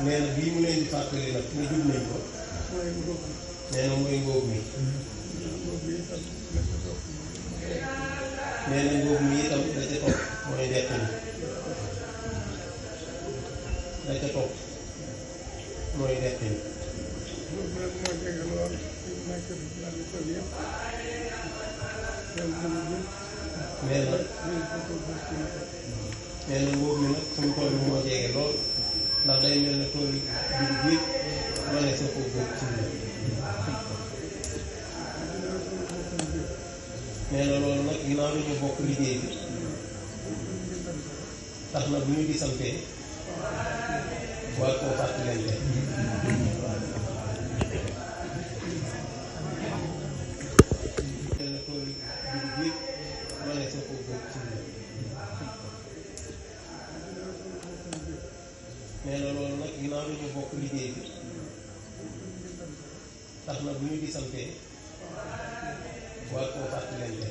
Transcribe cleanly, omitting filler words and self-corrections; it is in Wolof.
nee na bii mu leen di fàttali nag nga jub nañ ko. nee na mooy ngóob mi. nee na ngóob mi itam da ca topp mooy dekk mi. da ca topp mooy dekk mi. nee na ngóob mi nag suñu tool bi moo jege lool ndax day mel ne tool yi dugub yëpp wane sa ko góob ci biir. nee na loolu nag ginnaaw dañu bokk liggéey bi tax na bu ñu gisantee war koo fàttalante. mel ne tool yi dugub yëpp wane sa ko góob ci biir. nee na loolu nag ginnaaw dañu bokk liggéey bi tax na bu ñu gisantee war koo fàttalante.